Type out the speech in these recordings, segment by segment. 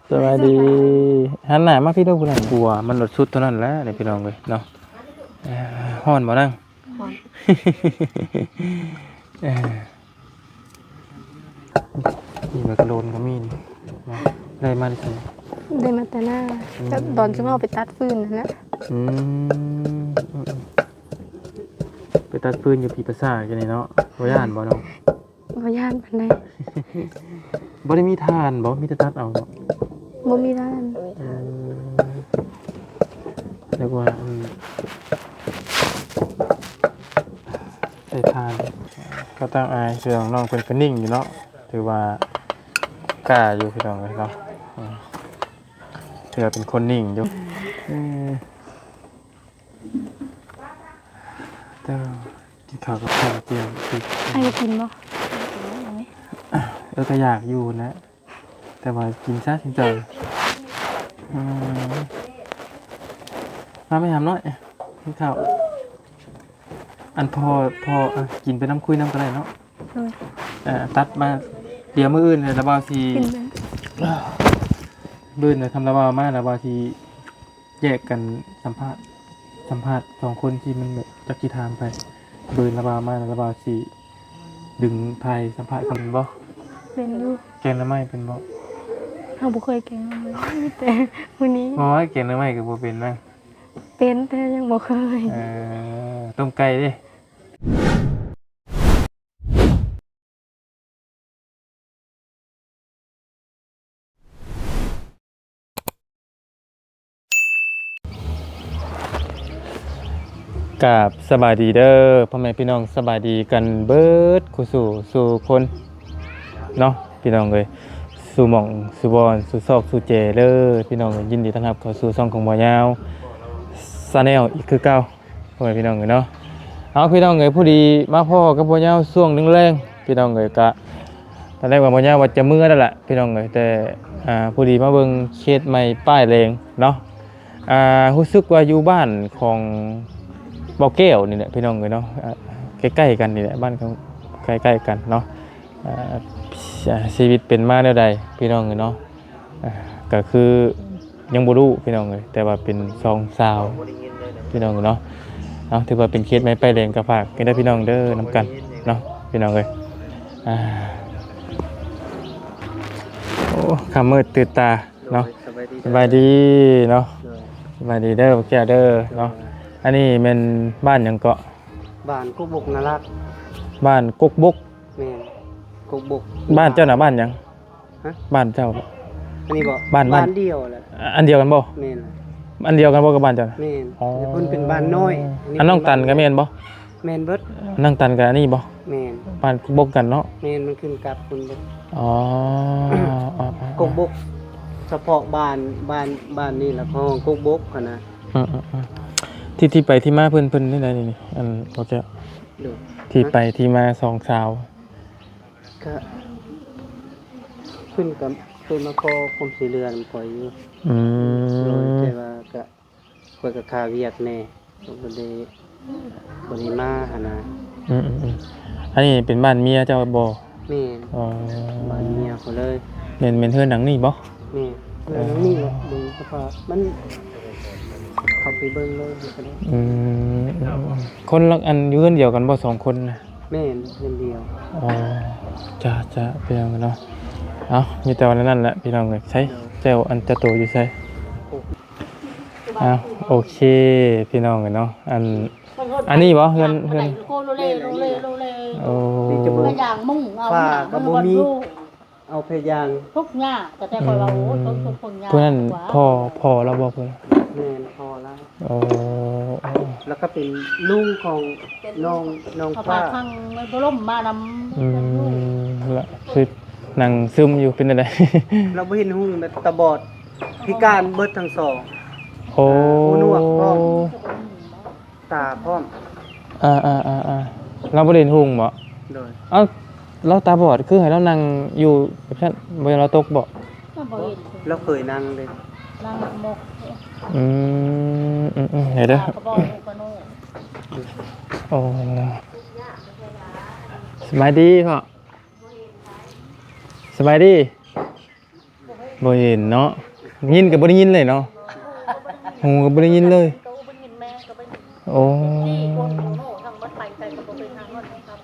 ສະບາຍດີ. ຫັນໜ້າມາພີ້ເດີ້ ຜູ້ນັ້ນ ກົວມັນລົດສຸດເທົ່ານັ້ນແຫຼະນີ້ ພີ່ນ້ອງເອີຍເນາະ. ເອີ ຮ້ອນບໍ່ນາງ? ຮ້ອນ. ເອີ ນີ້ໝາກກະໂລນກໍມີນີ້ເນາະ. ໄດ້ມາແຕ່ໃສ? ໄດ້ມາແຕ່ນາ. ອືມ ກໍຕອນຊຸມເຮົາໄປຕັດຟືນຫັ້ນແຫຼະ. ອືມ ໄປຕັດຟືນຢູ່ພີ້ປາສາດກັນນີ້ເນາະ. ບໍ່ຢ້ານບໍ່ນ້ອງ? ບໍ່ຢ້ານປານໃດ. ບໍ່ໄດ້ມີຖ່ານບໍ່? ມີແຕ່ຕັດເອົາບໍ່? ບໍ່ມີຖ່ານ. ເອີ ນຶກວ່າ ອືມ ໃສ່ຖ່ານ. ກໍຕາມອາຍ ເຊື່ອນ້ອງເພິ່ນກໍນິ່ງຢູ່ເນາະ. ຖືວ່າກ້າຢູ່ ພີ່ນ້ອງເອີຍເນາະ. ອືມ ຖືວ່າເປັນຄົນນິ່ງຢູ່. ເອີ ເຈົ້າ ກິນເຂົ້າກັບຂ້າວຕຽມ. ໃຫ້ກິນບໍ່? ເອີ ກໍຢາກຢູ່ນະ ແຕ່ວ່າກິນຊະຈັ່ງຈັ່ງ. ອືມ ມາແມ່ຫຳນ້ອຍ ກິນເຂົ້າ. ອັນ ພໍ ພໍ ອະ ກິນໄປນຳ ຄຸຍນຳກໍໄດ້ເນາະ. ໂດຍ. ເອີ ຕັດມາ ດຽວມື້ອື່ນລະບ່າວຊິ ມື້ອື່ນນະ ຄຳລະບ່າວມາລະບ່າວຊິ ແຍກກັນສຳພາດ ສຳພາດສອງຄົນທີ່ມັນແບບຈັກຊິຖາມໃຜ. ບືນລະບ່າວມາລະບ່າວຊິດຶງຖ່າຍສຳພາດກັນແມ່ນບໍ່? ເປັນຢູ່. ແກງໜໍ່ໄມ້ເປັນບໍ່? ເຮົາບໍ່ເຄີຍແກງໜໍ່ໄມ້ ມີແຕ່ມື້ນີ້. ໂອ້ຍ ແກງໜໍ່ໄມ້ກໍບໍ່ເປັນນະ? ເປັນ ແຕ່ຍັງບໍ່ເຄີຍ. ເອີ ຕົ້ມໄກ່ເດ້? ກາບສະບາຍດີເດີພໍ່ແມ່ພີ່ນ້ອງ, ສະບາຍດີກັນເບິດຄູ່ສູ່ສູ່ຄົນເນາະພີ່ນ້ອງເອີຍ, ສູ່ໝ່ອງສູ່ບ່ອນ ສູ່ຊອກສູ່ແຈເດີພີ່ນ້ອງເອີຍ. ຍິນດີຕ້ອນຮັບເຂົ້າສູ່ຊ່ອງຂອງບ່າວຍາວ Channel ອີກຄືເກົ່າ. ພໍ່ແມ່ພີ່ນ້ອງເອີຍເນາະ. ເອົາ ພີ່ນ້ອງເອີຍ ພໍດີມາພໍ້ກັບພໍ່ຍາວຊ່ວງແລງໆ ພີ່ນ້ອງເອີຍ. ກະຕອນແລກວ່າພໍ່ຍາວວ່າຈະເມືອແລ້ວລະພີ່ນ້ອງເອີຍ, ແຕ່ ອ່າ ພໍດີມາເບິ່ງເຂດໃໝ່ປ້າຍແດງເນາະ. ອ່າ ຮູ້ສຶກວ່າຢູ່ບ້ານຂອງບ່າວແກ້ວນີ້ແຫຼະພີ່ນ້ອງເອີຍເນາະ, ອ່າ ໃກ້ໆກັນນີ້ແຫຼະ, ບ້ານໃກ້ໆກັນເນາະ. ອ່າ ຊີວິດເປັນມາແນວໃດພີ່ນ້ອງເອີຍເນາະ. ອ່າ ກະຄືຍັງບໍ່ຮູ້ພີ່ນ້ອງເອີຍ, ແຕ່ວ່າເປັນສອງສາວພີ່ນ້ອງເນາະ. ເອົາ ຖືວ່າເປັນເຂດໃໝ່ປ້າຍແດງ, ກະຝາກເດີພີ່ນ້ອງເດີ ນຳກັນເນາະພີ່ນ້ອງເອີຍ. ອ່າ ໂອ້ ຄ່ຳມືດຕື່ນຕາເນາະ. ໂດຍ ສະບາຍດີ ສະບາຍດີເນາະ. ໂດຍ ສະບາຍດີເດີ ແກ້ວເດີເນາະ. ໂດຍ ອັນນີ້ແມ່ນບ້ານຫຍັງເກາະ? ບ້ານກົກບົກນາລັດ. ບ້ານກົກບົກ. ແມ່ນ ກົກບົກ. ບ້ານເຈົ້ານະບ້ານຫຍັງ? ຮະ? ບ້ານເຈົ້າ ອັນນີ້ບໍ່? ບ້ານ ບ້ານ ບ້ານດຽວແຫຼະ. ອັນດຽວກັນບໍ່? ແມ່ນ ອັນດຽວກັນບໍ່ກັບບ້ານເຈົ້າ? ແມ່ນ. ອໍ ແຕ່ເພິ່ນເປັນບ້ານນ້ອຍ. ອັນນ້ອງຕັນກໍແມ່ນບໍ່? ແມ່ນເບິດ. ນ້ອງຕັນກໍອັນນີ້ບໍ່? ແມ່ນ ບ້ານກົກບົກກັນເນາະ. ແມ່ນ ມັນຂຶ້ນກັບພຸ້ນເບິດ. ອໍ ກົກບົກ ສະເພາະບ້ານ ບ້ານ ບ້ານນີ້ລະເຂົາຮ້ອງກົກບົກຫັ້ນນະ. ອືມໆ ທີ່ ທີ່ໄປທີ່ມາເພິ່ນ ເພິ່ນແນວໃດນີ້ ອັນ ບໍ່ແກ້ວ? ໂດຍ ທີ່ໄປທີ່ມາສອງສາວ ກະເພິ່ນກະເຄີຍມາຂໍຄວາມຊ່ວຍເຫຼືອນຳຂ້ອຍຢູ່. ອືມ ໂດຍ ແຕ່ວ່າກະ ຂ້ອຍກະຄາວຽກແດ່ ກໍບໍ່ໄດ້ ບໍ່ໄດ້ມາຫັ້ນນະ. ອືມໆໆ ອັນນີ້ເປັນບ້ານເມຍເຈົ້າບໍ່? ແມ່ນ. ອໍ ບ້ານເມຍຂ້ອຍເລີຍ. ແມ່ນ ແມ່ນເຮືອນຫຼັງນີ້ບໍ່? ແມ່ນ ເຮືອນຫຼັງນີ້ແຫຼະ. ອໍ ເບິ່ງສະພາບມັນ ເຂົ້າໄປເບິ່ງເລີຍກໍໄດ້. ອືມ ຄົນລະ ອັນ ຢູ່ເຮືອນດຽວກັນບໍ່ສອງຄົນນະ? ແມ່ນ ເຮືອນດຽວ. ອໍ ຈ້າໆ ພີ່ນ້ອງເນາະ. ເອົ້າ ມີແຕ່ວ່ານັ້ນແຫຼະພີ່ນ້ອງເອີຍ. ໃສ ແຈ່ວອັນເຈົ້າໂຕຢູ່ໃສ? ອ້າວ ໂອເຄ ພີ່ນ້ອງເອີຍເນາະ. ອັນ ອັນນີ້ບໍ່ ເຮືອນ ເຮືອນ? ໂອ້ ພະຍາງມຸງເອົາ ຝາກໍບໍ່ມີ. ເອົາພະຍາງ ທຸກຍາກ ແຕ່ຂ້ອຍວ່າ ອືມ ໂອ້ຍ ຄົນທຸກຄົນຍາກ ຜູ້ນັ້ນພໍ່ ພໍ່ລາວບໍ່ເພິ່ນ? ແມ່ນ ພໍ່ລາວ. ໂອ້ ແລ້ວກໍເປັນລຸງຂອງນ້ອງ ນ້ອງຟ້າ ທາງມັນບໍ່ລົ້ມມານຳ. ອືມ ລະຄືນັ່ງຊຶມຢູ່ ເປັນຈັ່ງໃດ? ລາວບໍ່ເຫັນຮຸ່ງ ແບບຕາບອດ ພິການເບິດທັງສອງ. ໂອ້ ຫູໜວກພ້ອມ ຕາພ້ອມ. ອ່າໆໆໆ ລາວບໍ່ໄດ້ເຫັນຮຸ່ງບໍ? ໂດຍ. ເອົ້າ ລາວຕາບອດ ຄືໃຫ້ລາວນັ່ງຢູ່ແບບຊັ້ນ ບໍ່ຢ້ານລາວຕົກບໍ? ລາວບໍ່ເຫັນ ລາວເຄີຍນັ່ງເດ້ ນັ່ງໝົກ. ອືມ ອືມໆ ເດີ ຕາກໍບອດ ໂອ້ ສະບາຍດີພໍ່ ສະບາຍດີ. ບໍ່ເຫັນເນາະ ຍິນກໍບໍ່ໄດ້ຍິນເລີຍເນາະ ຫູກໍບໍ່ໄດ້ຍິນເລີຍ. ໂອ້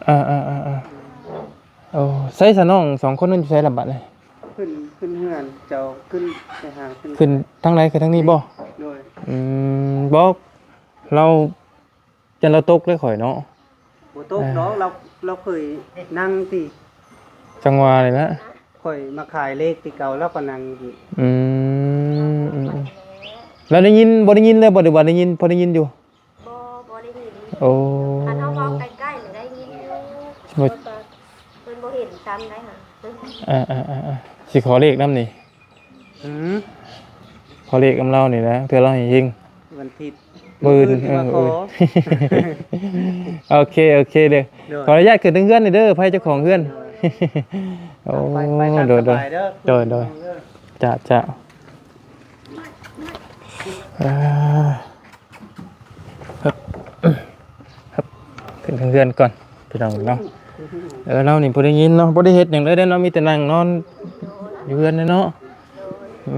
ເອີໆໆໆ ໂອ້ ໃສສະ ນ້ອງສອງຄົນນັ້ນຢູ່ໃສລະບັດນີ້? ຂຶ້ນ ຂຶ້ນເຮືອນ ເຈົ້າຂຶ້ນໄປຫາ ຂຶ້ນ ຂຶ້ນທາງໃດ? ຂຶ້ນທາງນີ້ບໍ່? ໂດຍ. ອືມ ບໍ່ ລາວ ຢ້ານລາວຕົກເດ້ຂ້ອຍເນາະ. ບໍ່ຕົກດອກ ເອີ ລາວ ລາວເຄີຍນັ່ງຕິ. ຈັ່ງວ່ານີ້ແຫຼະ ຂ້ອຍມາຂາຍເລກທີ່ເກົ່າ ລາວກໍນັ່ງຢູ່. ອືມ ອືມໆ ລາວໄດ້ຍິນ ບໍ່ໄດ້ຍິນເລີຍບໍ່ ຫຼືວ່າໄດ້ຍິນ ພໍໄດ້ຍິນຢູ່? ບໍ່ ບໍ່ໄດ້ຍິນ. ໂອ້ ຄັນເຮົາເວົ້າໃກ້ໆ ນີ້ໄດ້ຍິນຢູ່ ບໍ່ ເພິ່ນບໍ່ເຫັນຊ້ຳໄດ໋ຫະ. ເອີໆໆໆ ຊິຂໍເລກນຳນີ້. ອືມ ຂໍເລກນຳລາວນີ້ແຫຼະ ເທື່ອລາວໃຫ້ເຮັງ. ວັນທິດ ມື້ອື່ນ ມື້ອື່ນຊິມາຂໍ. ເອີ ໂອເຄ ໂອເຄເດີ. ໂດຍ ຂໍອະນຸຍາດຂຶ້ນເທິງເຮືອນນີ້ເດີ ໃຜເຈົ້າຂອງເຮືອນ. ໂດຍ ໂອ້ ໄປໆ ຕາມ ໂດຍ ສະບາຍເດີ. ໂດຍ ໂດຍ ເດີ. ຈ້າ ຈ້າ. ອ່າ ຮຶບ ຮຶບ ຂຶ້ນເທິງເຮືອນກ່ອນພີ່ນ້ອງເນາະ. ເອີ ລາວນີ້ບໍ່ໄດ້ຍິນເນາະ ບໍ່ໄດ້ເຮັດຫຍັງເລີຍເດ້ເນາະ ມີແຕ່ນັ່ງນອນຢູ່ເຮືອນເດ້ເນາະ. ອື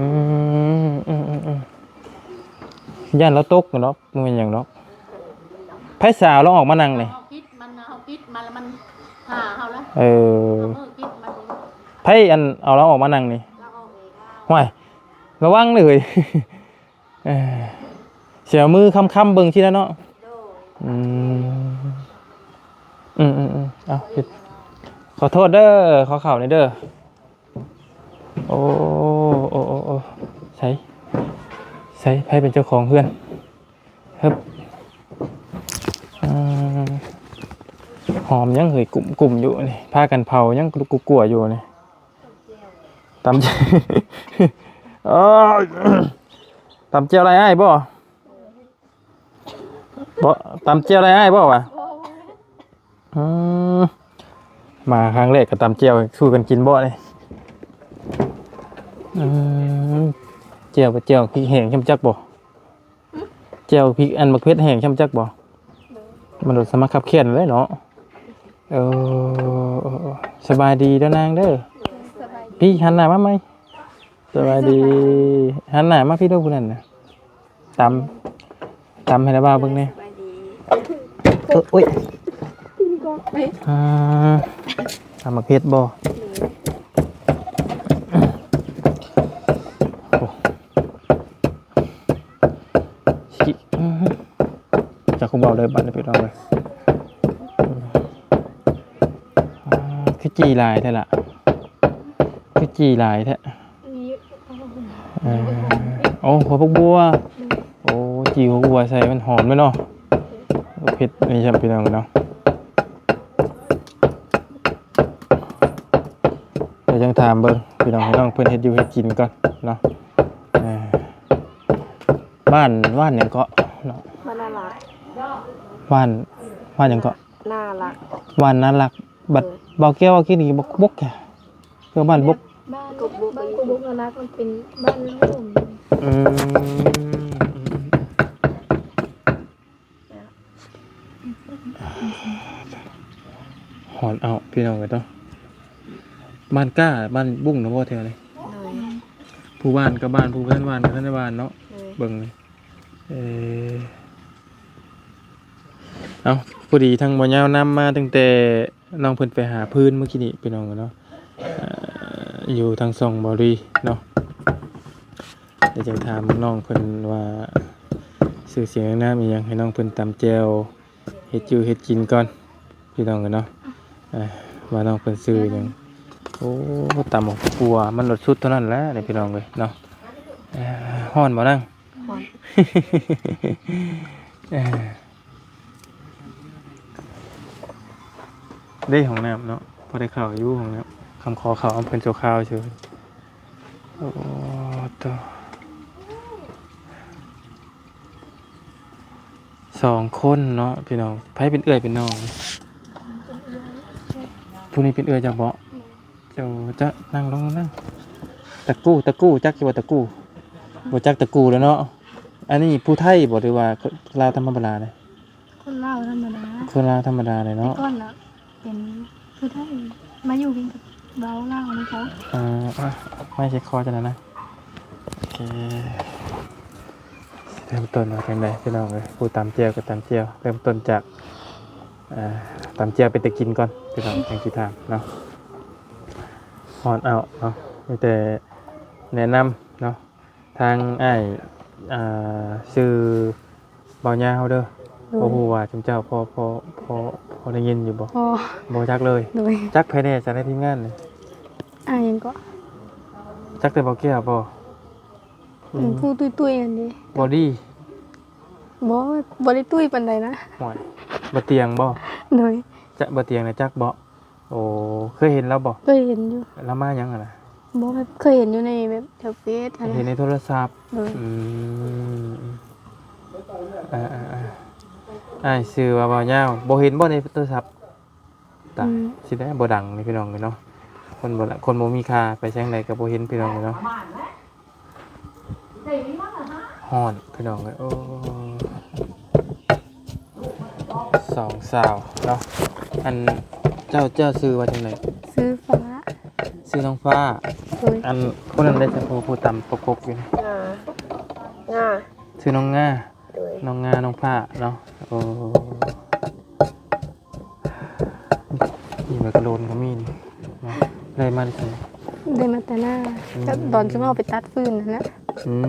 ມ ອືມໆໆ ຢ້ານລາວຕົກດອກ ບໍ່ແມ່ນຫຍັງດອກ. ໃຜສາວລາວອອກມານັ່ງນີ້? ເຮົາຄິດມັນ ເຮົາຄິດມັນແລ້ວມັນຫາເຮົາແລ້ວ. ເອີ ເຮົາເມີຄິດມັນ. ໃຜອັນເອົາລາວອອກມານັ່ງນີ້? ລາວອອກເອງ. ຫ້ວຍ ລະວັງເດີເຮີ້ຍ. ເອີ ຊິເອົາມືຄ້ຳໆເບິ່ງຊີ້ແຫຼະເນາະ. ໂດຍ. ອືມ ອືມໆໆ ເອົາ ຜິດ ຂໍໂທດເດີ ຂໍເຂົ້າແດ່ເດີ. ໂອ້ ໂອ້ ໂອ້ ໂອ້ ໃສ ໃສ ໃຜເປັນເຈົ້າຂອງເຮືອນ? ຮຶບ ອືມ ຫອມຫຍັງເຮີ້ຍ ກຸ້ມໆຢູ່ນີ້ ພາກັນເຜົາຫຍັງ ກະລຸກກຸກກົວຢູ່ນີ້. ຕຳ ເອີຍ ຕຳແຈ່ວໄດ້ອ້າຍບໍ່? ບໍ່ ຕຳແຈ່ວໄດ້ອ້າຍບໍ່ຫວາ? ອືມ ມາຄັ້ງແລກກໍຕຳແຈ່ວສູ່ກັນກິນບໍ່ນີ້? ອືມ ແຈ່ວ ແຈ່ວພິກແຫ້ງຊ່ຳຈັກບໍ່? ແຈ່ວພິກອັນບັກເຜັດແຫ້ງຊ່ຳຈັກບໍ່? ມັນໂດດສະໝັກຂັບແຄ້ນເລີຍເນາະ. ເອີ ສະບາຍດີເດີນາງເດີ. ສະບາຍດີ. ພີ້ ຫັນໜ້າມາໃໝ່. ສະບາຍດີ. ສະບາຍດີ. ຫັນໜ້າມາພີ້ດູຜູ້ນັ້ນນະ. ຕຳ ຕຳໃຫ້ລາວເບິ່ງແດ່. ສະບາຍດີ. ເອີ ໂອ້ຍ ອ່າ ຕຳໝາກເຜັດບໍ່? ໂອ້ ຊິ ຈັກຜູ້ເວົ້າເລີຍບັດນີ້ ພີ່ນ້ອງເອີຍ. ອ່າ ຄືຈີ່ຫຼາຍແທ້ລະ ຄືຈີ່ຫຼາຍແທ້. ເອີ ໂອ້ ຫົວຜັກບົວ. ໂອ້ ຈີ່ຫົວບົວໃສ່ມັນຫອມເລີຍເນາະ. ເຜັດນີ້ຊ້ຳ ພີ່ນ້ອງເນາະ. ດຽວຈັ່ງຖາມເບິ່ງພີ່ນ້ອງ ໃຫ້ນ້ອງເພິ່ນເຮັດຢູ່ເຮັດກິນກ່ອນເນາະ. ເອີ ບ້ານ ບ້ານຫຍັງເກາະເນາະ? ບ້ານນາລັກ. ບ້ານ ບ້ານຫຍັງເກາະ? ນາລັກ. ບ້ານນາລັກ. ບັດ ເອີ ເບົາແກ້ວວ່າກີ້ນີ້ ບົກ ບົກແກ ຄືບ້ານບົກ. ບ້ານ ບົກ ບົກ ບົກ ບົກນາລັກ ມັນເປັນບ້ານໂຮມ. ອືມ ຮ້ອນເອົາ ພີ່ນ້ອງເອີຍເນາະ. ບ້ານກ້າ ບ້ານບຸ້ງນະບໍ່ແຖວນີ້? ໂດຍ. ຜູ້ຫວ່ານກໍຫວ່ານ ຜູ້ບໍ່ທັນຫວ່ານກໍທັນໄດ້ຫວ່ານເນາະ. ໂດຍ. ເບິ່ງນີ້ ເອີ ເອົ້າ ພໍດີທາງບໍ່ຍາວນຳມາຕັ້ງແຕ່ນ້ອງເພິ່ນໄປຫາຟືນມື້ກີ້ນີ້ ພີ່ນ້ອງເນາະ. ເອີ ຢູ່ທາງຊ່ອງບໍ່ລີເນາະ. ດຽວຈະຖາມນ້ອງເພິ່ນວ່າຊື່ສຽງນາມອີ່ຫຍັງ ໃຫ້ນ້ອງເພິ່ນຕຳແຈ່ວເຮັດຢູ່ເຮັດກິນກ່ອນ ພີ່ນ້ອງເອີຍເນາະ. ອ່າ ວ່ານ້ອງເພິ່ນຊື່ຫຍັງ. ໂອ້ ຕຳບັກຂົ້ວ ມັນລົດສຸດເທົ່ານັ້ນແຫຼະນີ້ ພີ່ນ້ອງເອີຍເນາະ. ເອີ ຮ້ອນບໍ່ນາງ? ຮ້ອນ. ເອີ ເດ້ ຫ້ອງນ້ຳເນາະ ພໍໄດ້ເຂົ້າຢູ່ຫ້ອງນ້ຳ ຄຳຂໍເຂົ້າເພິ່ນຊົ່ວຄາວຊື່. ໂອ້ ໂຕ ສອງຄົນເນາະ ພີ່ນ້ອງ. ໃຜເປັນເອື້ອຍເປັນນ້ອງ? ຜູ້ນີ້ເປັນເອື້ອຍເຈົ້າບໍ? ເຈົ້າຈະນັ່ງລົງ ນັ່ງ. ຕະກູ່ ຕະກູ່ ຈັກຢູ່ບໍ່ຕະກູ່? ບໍ່ຈັກຕະກູ່ແລ້ວເນາະ. ອັນນີ້ຜູ້ໄທບໍ ຫຼືວ່າລາວທຳມະດາເລີຍ? ຄົນລາວທຳມະດາ. ຄົນລາວທຳມະດາເລີຍເນາະ. ແຕ່ກ່ອນນະເປັນຜູ້ໄທ ມາຢູ່ເວຍງຈັນ. ເວົ້າລາວນຳເຂົາ. ເອີ ອາ ໄມ້ໃສ່ຄໍຈັ່ງນັ້ນນະ. ໂອເຄ ເລີ່ມຕົ້ນວ່າຈັ່ງໃດພີ່ນ້ອງເອີຍ? ຜູ້ຕຳແຈ່ວກໍຕຳແຈ່ວ ເລີ່ມຕົ້ນຈາກ ເອີ ຕຳແຈ່ວເປັນຕາກິນກ່ອນພີ່ນ້ອງ ຈັ່ງຊິຖາມເນາະ. ຮອດເອົາເນາະ ມີແຕ່ແນະນຳເນາະ. ທາງອ້າຍ ອ່າ ຊື່ບ່າວຍາວເດີ. ໂດຍ. ບໍ່ຮູ້ວ່າຈຸມເຈົ້າພໍ ພໍ ພໍ ພໍໄດ້ຍິນຢູ່ບໍ່? ບໍ່ ບໍ່ຈັກເລີຍ. ໂດຍ. ຈັກໃຜແດ່ຊະໃນທີມງານນີ້? ອ້າຍຫຍັງເກາະ? ຈັກແຕ່ບ່າວແກ້ວບໍ່? ອືມ ຜູ້ຕຸ້ຍໆ ຫັ້ນເດ. ບໍ່ດີ? ບໍ່ ບໍ່ໄດ້ຕຸ້ຍປານໃດນະ. ຫ້ວຍ ບໍ່ຕຽງບໍ່? ໂດຍ. ຈະ ບໍ່ຕຽງນະ ຈັກບໍ່? ໂອ້ ເຄີຍເຫັນລາວບໍ່? ເຄີຍເຫັນຢູ່. ລາວມາຫຍັງຫັ້ນນະ? ບໍ່ ແບບເຄີຍເຫັນຢູ່ໃນແບບແຖວເຟສຫັ້ນນະ. ເຫັນໃນໂທລະສັບ. ໂດຍ. ອືມ ອ່າໆໆ ອ້າຍຊື່ວ່າບ່າວຍາວ ບໍ່ເຫັນບໍ່ໃນໂທລະສັບ? ຕາຍ ອືມ ຊິໄດ້ບໍ່ດັງນີ້ພີ່ນ້ອງເອີຍເນາະ. ຄົນບໍ່ ຄົນບໍ່ມີຄ່າ ໄປທາງໃດກໍບໍ່ເຫັນພີ່ນ້ອງເອີຍເນາະ. ຮ້ອນພີ່ນ້ອງເອີຍ. ໂອ້ ສອງສາວເນາະ. ອັນ ເຈົ້າ ເຈົ້າຊື່ວ່າຈັ່ງໃດ? ຊື່ຟ້າ. ຊື່ນ້ອງຟ້າ. ໂດຍ. ອັນ ຜູ້ນັ້ນໄດ້ຈັກຜູ້ ຜູ້ຕຳປະກົກຢູ່ນີ້? ງາ ງາ ຊື່ນ້ອງງາ. ໂດຍ. ນ້ອງງາ ນ້ອງຟ້າເນາະ. ໂອ້ ນີ້ ໝາກກະໂລນກໍມີນີ້ເນາະ. ໄດ້ມາແຕ່ໃສ? ໄດ້ມາແຕ່ນາ. ອືມ ກໍຕອນຊຸມເຮົາໄປຕັດຟືນຫັ້ນແຫຼະ. ອືມ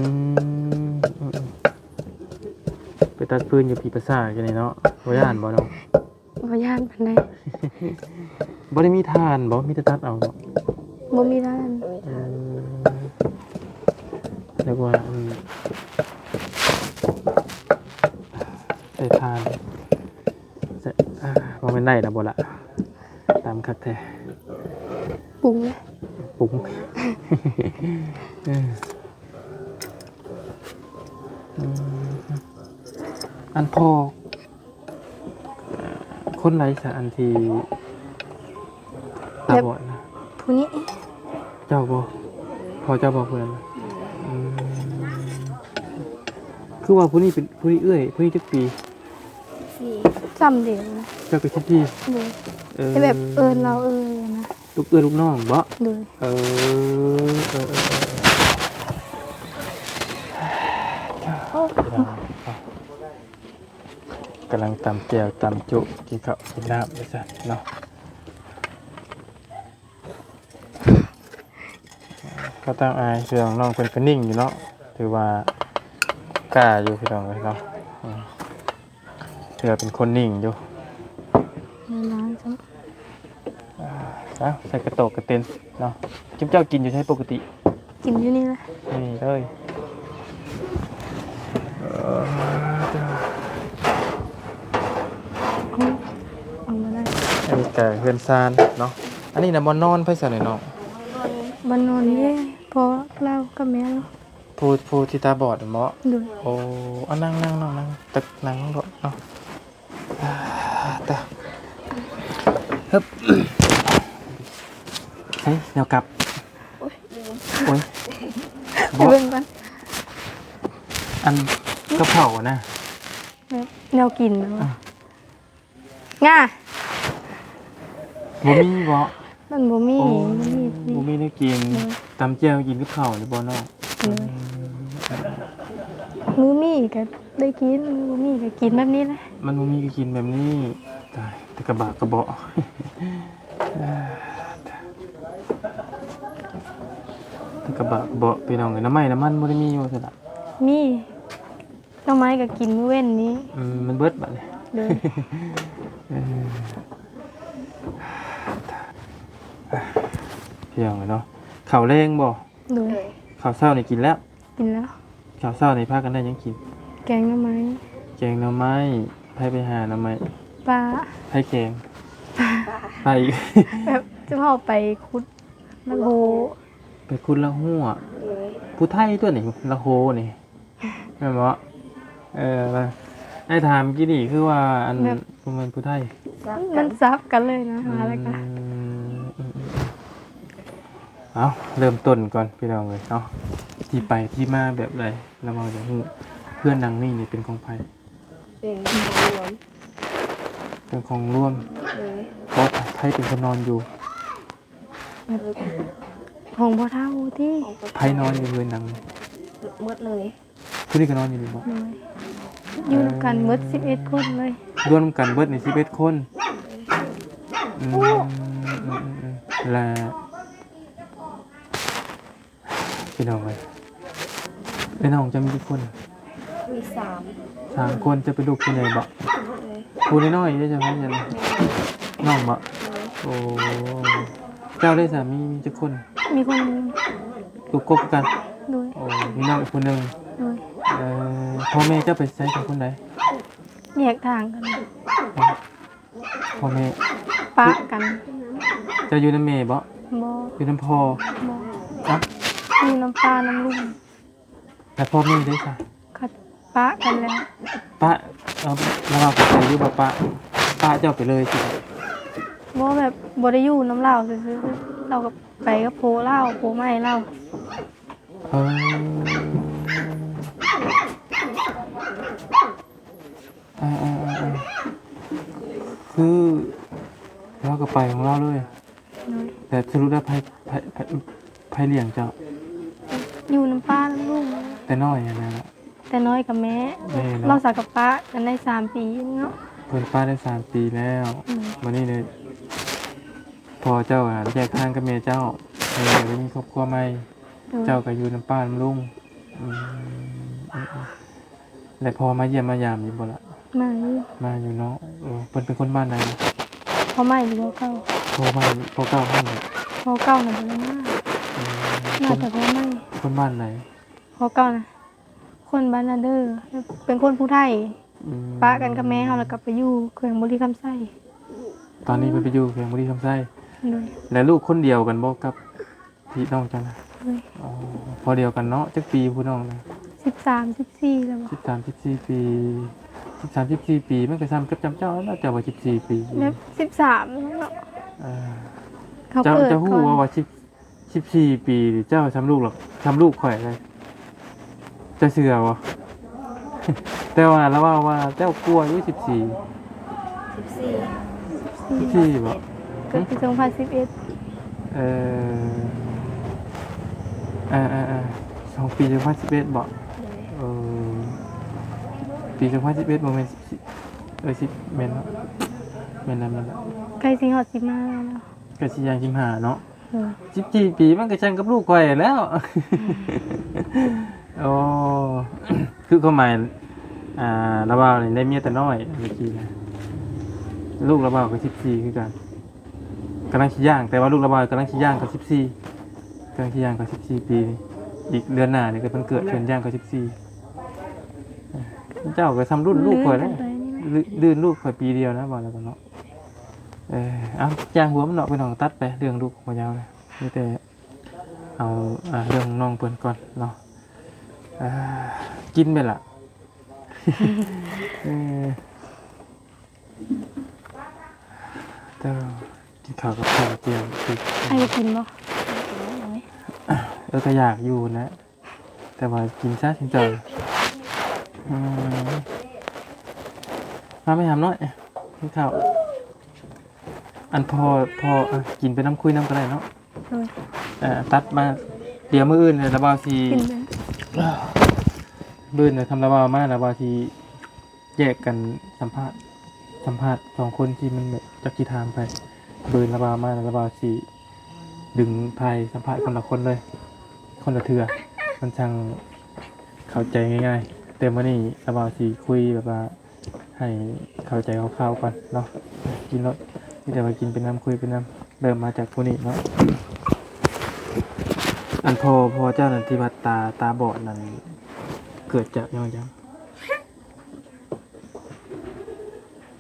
ອືມໆ ໄປຕັດຟືນຢູ່ພີປາສາດກັນນີ້ເນາະ. ບໍ່ຢ້ານບໍ່ນ້ອງ? ບໍ່ຢ້ານປານໃດ. ບໍ່ໄດ້ມີຖ່ານບໍ່? ມີແຕ່ຕັດເອົາເນາະ. ບໍ່ມີຖ່ານ. ເອີ ນຶກວ່າ ອືມ ໃສ່ຖ່ານ ໃສ່ ອ່າ ບໍ່ແມ່ນໄດ້ລະບໍ່ລະ? ຕຳຄັກແທ້. ປຸງ ປຸງ. ເອີ ອືມ ອັນພໍ່ ຄົນໃດຊະ ອັນທີ່ຕາບອດນະ? ແບບຜູ້ນີ້. ເຈົ້າບໍ່? ພໍ່ເຈົ້າບໍ່ຜູ້ນັ້ນ? ອືມ ຄືວ່າຜູ້ນີ້ເປັນ ຜູ້ນີ້ເອື້ອຍ ຜູ້ນີ້ຈັກປີ? ສີ່ ສ່ຳດຽວນະ. ເຈົ້າກໍສິບສີ່. ໂດຍ. ເອີ ແຕ່ແບບເອີ້ນລາວເອື້ອຍນະ. ລູກເອື້ອຍລູກນ້ອງບໍ? ໂດຍ. ເອີ ເອີ ເອີ ເອີ ໂອ້ ພີ່ນ້ອງ ກຳລັງຕຳແຈ່ວຕຳຈຸ ກິນເຂົ້າກິນນ້ຳວ່າຊັ້ນເນາະ. ກໍຕ້ອງອາຍ ເຊື່ອນ້ອງເພິ່ນກໍນິ່ງຢູ່ເນາະ ຖືວ່າກ້າຢູ່ພີ່ນ້ອງເອີຍເນາະ. ອືມ ຖືວ່າເປັນຄົນນິ່ງຢູ່. ຫຼາຍໆ ຈ້ະ. ອ່າ ເອົາ ໃສ່ກະໂຕກກະເຕັນເນາະ. ຈຸມເຈົ້າກິນຢູ່ໃສປົກກະຕິ? ກິນຢູ່ນີ້ລະ. ນີ້ເລີຍ. ເອີ ເອົາ ເອົາມາໄດ້. ອັນນີ້ກະເຮືອນຊານເນາະ. ອັນນີ້ນະບ່ອນນອນໃຜຊະນີ້ນ້ອງ? ບ່ອນນອນເດ້ ພໍ່ລາວກັບແມ່ລາວ. ຜູ້ ຜູ້ທີ່ຕາບອດແມ່ນບໍ່? ໂດຍ. ໂອ້ ເອົານັ່ງ ນັ່ງນ້ອງ ນັ່ງ ຕັກນັ່ງໂລດເນາະ. ອ່າ ຕາ ຮຶບ ເຮີ້ຍ ແນວກັບ ໂອ້ຍ ໂອ້ຍ ໄປເບິ່ງກ່ອນ. ອັນກັບເຂົ້ານະ ແບບແນວກິນເນາະ. ອ່ະ ງາ ບໍ່ມີບໍ? ມັນບໍ່ມີ. ໂອ້ ບໍ່ມີ ບໍ່ມີແນວກິນ. ໂດຍ. ຕຳແຈ່ວກິນກັບເຂົ້ານີ້ບໍນ້ອງ? ໂດຍ. ອືມ ມື້ມີກໍໄດ້ກິນ ມື້ບໍ່ມີກໍກິນແບບນີ້ແຫຼະ. ມັນບໍ່ມີກໍກິນແບບນີ້. ຕາຍ ແຕ່ກະບາກກະເບາະ ແຕ່ກະບາກກະເບາະ ພີ່ນ້ອງເອີຍ. ນ້ຳໄມ້ນ້ຳມັນບໍ່ໄດ້ມີຢູ່ຊັ້ນລະ? ມີ. ໜໍ່ໄມ້ກໍກິນມື້ເວັນນີ້. ອືມ ມັນເບິດບາດນີ້. ໂດຍ. ເອີ ພີ່ນ້ອງເນາະ ເຂົ້າແລງບໍ່? ໂດຍ. ເຂົ້າເຊົ້ານີ້ກິນແລ້ວ? ກິນແລ້ວ. ເຂົ້າເຊົ້ານີ້ພາກັນໄດ້ຫຍັງກິນ? ແກງໜໍ່ໄມ້. ແກງໜໍ່ໄມ້. ໃຜໄປຫາໜໍ່ໄມ້? ປ້າ. ໃຜແກງ? ປ້າ. ໄປ ແບບ ຈຸເຮົາໄປຂຸດລະໂຫ. ໄປຂຸດລະຫົວ. ໂດຍ. ຜູ້ໄທຕົວນີ້ ລະໂຫນີ້. ແມ່ນບໍ່? ເອີ ອ້າຍຖາມກີ້ນີ້ຄືວ່າ ອັນ ແບບ ບໍ່ແມ່ນຜູ້ໄທ ມັນສັບກັນເລີຍນະ. ອືມ ມາແລ້ວກໍ ອືມ ເອົາ ເລີ່ມຕົ້ນກ່ອນພີ່ນ້ອງເອີຍເນາະ ທີ່ໄປທີ່ມາແບບໃດ ລະເວົ້າຢາກຮູ້. ເຮືອນຫຼັງນີ້ນີ້ເປັນຂອງໃຜ? ເປັນຂອງລວມ. ເປັນຂອງລວມ. ໂດຍ. ເພາະໃຜເປັນຄົນນອນຢູ່? ແບບ ຂອງພໍ່ເຖົ້າຕິ. ໃຜນອນຢູ່ເຮືອນຫຼັງ? ໝົດເລີຍ. ຜູ້ນີ້ກໍນອນຢູ່ນີ້ບໍ່? ໂດຍ ຢູ່ນຳກັນເບິດສິບເອັດຄົນເລີຍ. ລວມກັນເບິດນີ້ສິບເອັດຄົນ. ອືມ ອືມໆໆ ແລະ ພີ່ນ້ອງເອີຍ ເອື້ອຍນ້ອງເຈົ້າມີຈັກຄົນ? ມີສາມ ສາມຄົນ. ເຈົ້າເປັນລູກຜູ້ໃຫຍ່ບໍ່? ໂດຍ. ຜູ້ນ້ອຍໆເດ້ ເຈົ້າເປັນຫຍັງ? ແມ່ນ. ນ້ອງບໍ່? ໂດຍ. ໂອ້ ເຈົ້າເດ້ ສາມີມີຈັກຄົນ? ມີຄົນດຽວ. ລູກກົກຄືກັນ? ໂດຍ. ໂອ້ ມີນ້ອງອີກຜູ້ໜຶ່ງ. ໂດຍ. ເອີ ພໍ່ແມ່ເຈົ້າໄປໃສກັນຄົນໃດ? ແຍກທາງກັນ. ພໍ່ແມ່ປະກັນ. ເຈົ້າຢູ່ນຳແມ່ບໍ່? ບໍ່. ຢູ່ນຳພໍ່? ບໍ່. ເອົ້າ ຢູ່ນຳປ້ານຳລຸງ. ແລ້ວພໍ່ແມ່ເດ້ຊະ? ເຂົາປະກັນແລ້ວ. ປະ ເອີ ລາວວ່າເຂົາເຈົ້າຢູ່ບໍ່ປະ ປະເຈົ້າໄປເລີຍຊິ? ບໍ່ ແບບບໍ່ໄດ້ຢູ່ນຳລາວຊື່ໆ ລາວກໍໄປກັບຜົວລາວ ຜົວໃໝ່ລາວ. ເອີ ເອີໆໆ ຄືລາວກໍໄປຂອງລາວເລີຍ. ໂດຍ. ແຕ່ສະຫຼຸບແລ້ວໃຜ ໃຜ ໃຜ ໃຜລ້ຽງເຈົ້າ? ຢູ່ນຳປ້ານຳລຸງ. ແຕ່ນ້ອຍຫັ້ນນະ? ແຕ່ນ້ອຍກັບແມ່. ແມ່ເນາະ. ລາວສາກໍປະກັນໄດ້ສາມປີເນາະ. ເພິ່ນປະໄດ້ສາມປີແລ້ວ. ອືມ. ບັດນີ້ເລີຍ ພໍ່ເຈົ້າຫາແຍກທາງກັບແມ່ເຈົ້າ ແມ່ກໍໄດ້ມີຄອບຄົວໃໝ່. ໂດຍ. ເຈົ້າກໍຢູ່ນຳປ້ານຳລຸງ. ອືມ ແລະ ພໍ່ມາຢ້ຽມມາຢາມຢູ່ບໍ່ລະ? ມາຢູ່. ມາຢູ່ເນາະ. ເອີ ເພິ່ນເປັນຄົນບ້ານໃດ? ພໍ່ໃໝ່ຫຼືພໍ່ເກົ່າ? ພໍ່ໃໝ່ ພໍ່ເກົ່າຫັ້ນແຫຼະ. ພໍ່ເກົ່ານະບໍ່ໄດ້ມາ. ອືມ. ມາແຕ່ພໍ່ໃໝ່. ຄົນ ຄົນບ້ານໃດ? ພໍ່ເກົ່ານະ ຄົນບ້ານນາເດີ ເປັນຄົນຜູ້ໄທ. ອືມ. ປະກັນກັບແມ່ເຮົາ ແລ້ວກໍໄປຢູ່ແຂວງບໍລິຄຳໄຊ. ຕອນນີ້ເພິ່ນໄປຢູ່ແຂວງບໍລິຄຳໄຊ. ໂດຍ. ແລະ ລູກຄົນດຽວກັນບໍ່ກັບ ພີ່ນ້ອງເຈົ້ານະ? ໂດຍ. ອໍ ພໍດຽວກັນເນາະ. ຈັກປີຜູ້ນ້ອງນະ? ສິບສາມ ສິບສີ່ແລ້ວບໍ່? ສິບສາມ ສິບສີ່ປີ. ສິບສາມ ສິບສີ່ປີ ມັນກໍສ່ຳກັບຈຳເຈົ້າແລ້ວ ເຈົ້າວ່າສິບສີ່ປີ. ແບບສິບສາມເນາະ. ເອີ ເຈົ້າ ເຈົ້າຮູ້ບໍ່ວ່າສິບ ສິບສີ່ປີ ເຈົ້າສ່ຳລູກ ສ່ຳລູກຂ້ອຍເລີຍ. ເຈົ້າເຊື່ອບໍ່? ແຕ່ວ່າລາວເວົ້າວ່າເຈົ້າກວ່າຢູ່ ສິບສີ່. ສິບສີ່ ສິບສີ່ບໍ່? ເກີດປີສອງພັນສິບເອັດ. ເອີ ເອີໆໆ ສອງປີ ສອງພັນສິບເອັດບໍ່? ໂດຍ. ເອີ ປີສອງພັນສິບເອັດ ບໍ່ແມ່ນ ເອີ ສິບ ແມ່ນເນາະ ແມ່ນແລ້ວ ແມ່ນແລ້ວ. ໃກ້ຊິຮອດສິບຫ້າແລ້ວ. ໃກ້ຊິຍ່າງສິບຫ້າເນາະ. ໂດຍ. ສິບສີ່ປີ ມັນກໍຊ່ຳກັບລູກຂ້ອຍແລ້ວ. ໂອ້ ຄືຄວາມໝາຍ ອ່າ ລາວເວົ້ານີ້ໄດ້ເມຍແຕ່ນ້ອຍເມື່ອກີ້ນະ. ລູກລາວເວົ້າກໍສິບສີ່ຄືກັນ ກຳລັງຊິຍ່າງ ແຕ່ວ່າລູກລາວເວົ້າກຳລັງຊິຍ່າງເຂົ້າສິບສີ່ ກຳລັງຊິຍ່າງເຂົ້າສິບສີ່ປີ. ອີກເດືອນໜ້ານີ້ກໍເພິ່ນເກີດ ເພິ່ນຍ່າງເຂົ້າສິບສີ່. ເຈົ້າກໍສ່ຳລຸ້ນລູກຂ້ອຍແລ້ວ ລື່ນກັນໄປນີ້ແຫຼະ ລື່ນ ລື່ນລູກຂ້ອຍປີດຽວນະ ເວົ້າແລ້ວກໍເນາະ. ເອີ ເອົາ ຢ່າຫົວມັນເນາະ ພີ່ນ້ອງ ຕັດໄປເລື່ອງລູກບໍ່ຍາວນະ ມີແຕ່ເອົາ ອ່າ ເລື່ອງນ້ອງເພິ່ນກ່ອນເນາະ. ເອີ ກິນໄປລະ. ເອີ ເຈົ້າ ກິນເຂົ້າກັບໄຂ່ຕຽວ. ໃຜບໍ່ກິນບໍ່? ເອີ ກໍຢາກຢູ່ນະ. ແຕ່ວ່າກິນຊະ ຊິງເຈົ້າ. ອືມ ມາແມ່ຫຳນ້ອຍ ກິນເຂົ້າ. ອັນພໍ ພໍ ອ່ະ ກິນໄປນຳ ຄຸຍນຳກໍໄດ້ເນາະ. ໂດຍ. ເອີ ຕັດມາ ດຽວມື້ອື່ນລະບ່າວຊິ ກິນໄປ ມື້ອື່ນນະ ຄຳລະບ່າວມາ ລະບ່າວຊິ ແຍກກັນສຳພາດ ສຳພາດສອງຄົນທີ່ມັນແບບຈັກຊິຖາມໃຜ. ເບິ່ງລະບ່າວມາ ລະບ່າວຊິດຶງຖ່າຍສຳພາດຄົນລະຄົນເລີຍ ຄົນລະເທື່ອ ມັນຈັ່ງເຂົ້າໃຈງ່າຍໆ. ແຕ່ມື້ນີ້ລະບ່າວຊິຄຸຍແບບວ່າໃຫ້ເຂົ້າໃຈຄ່າວໆກ່ອນເນາະ. ກິນໂລດ ມີແຕ່ວ່າກິນໄປນຳ ຄຸຍໄປນຳ. ເລີ່ມມາຈາກຜູ້ນີ້ເນາະ. ອັນພໍ່ ພໍ່ເຈົ້ານັ້ນທີ່ວ່າຕາ ຕາບອດນັ້ນ ເກີດຈາກຍ້ອນຫຍັງ?